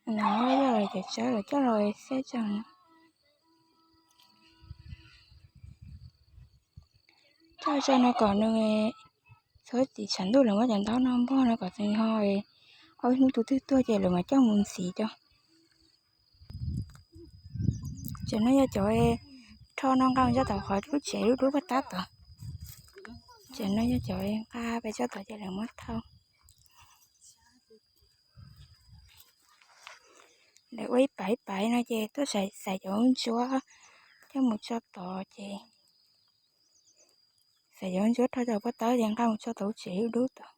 No yog cov tsawb lawv coj los xab tso no. Coj tso no kom nws txhob txi tshav ntuj lawv muab cov ntaub no npog no kom txi ho ob hnub tus twg tuag ces lawv mam coj mus ntxiv tso. Ces no yog cov rho no nqa mus tso tom qhov lub tsev lub dub paj tab tod. Ces no yog cov nqa pes tso tod ces lawv muab thau. Lawv ua ib paiv ib paiv no ces tuaj xaiv cov ntsuab coj mus tso tod ces xaiv cov ntsuab rho cov paj tab ces nqa mus tso tom lub tsev lub dub tod.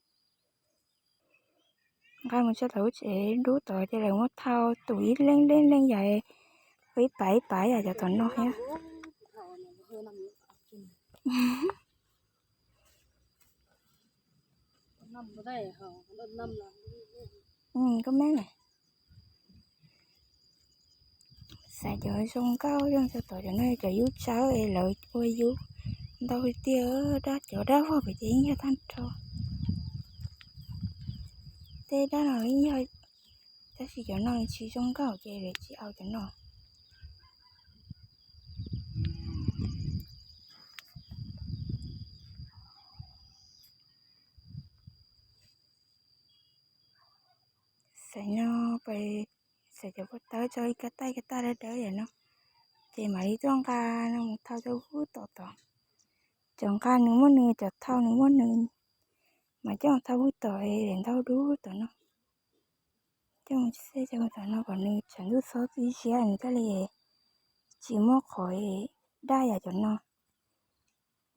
Nqa mus tso tom lub tsev dub tod ces lawv muab thau tus ib leeg leej leej yam, ua ib paiv ib paiv yam cov tom no thiab. Koj me, xaiv cov zoo nkauj zoo tso tod, cov no cov yub tsawb es lawv ua yub ntau tiag, dab cov dab vog pem ces yeej yog tag nrho. Tej dab no yeej yog, tab sis cov no tsis zoo nkauj ces lawv tsis au cov no. Xaiv no, xaiv cov paj tab tso ib kab taj ib kab taj dawb dawb yam no, ces mam li tuaj nqa no mus thau coj hub tom tod. Cov nqa nws muaj nws, cov thau nws muaj nws, mas coj mus thau hub tom daim ntaub dub tom no. Coj mus xab cov tom no kom nws tshav ntuj txhob txi ziab nws thiaj li tsis muaj qhov daj yam cov no.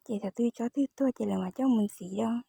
Ces thaum twg tsob twg tuag ces lawv mam coj mus ntxiv os.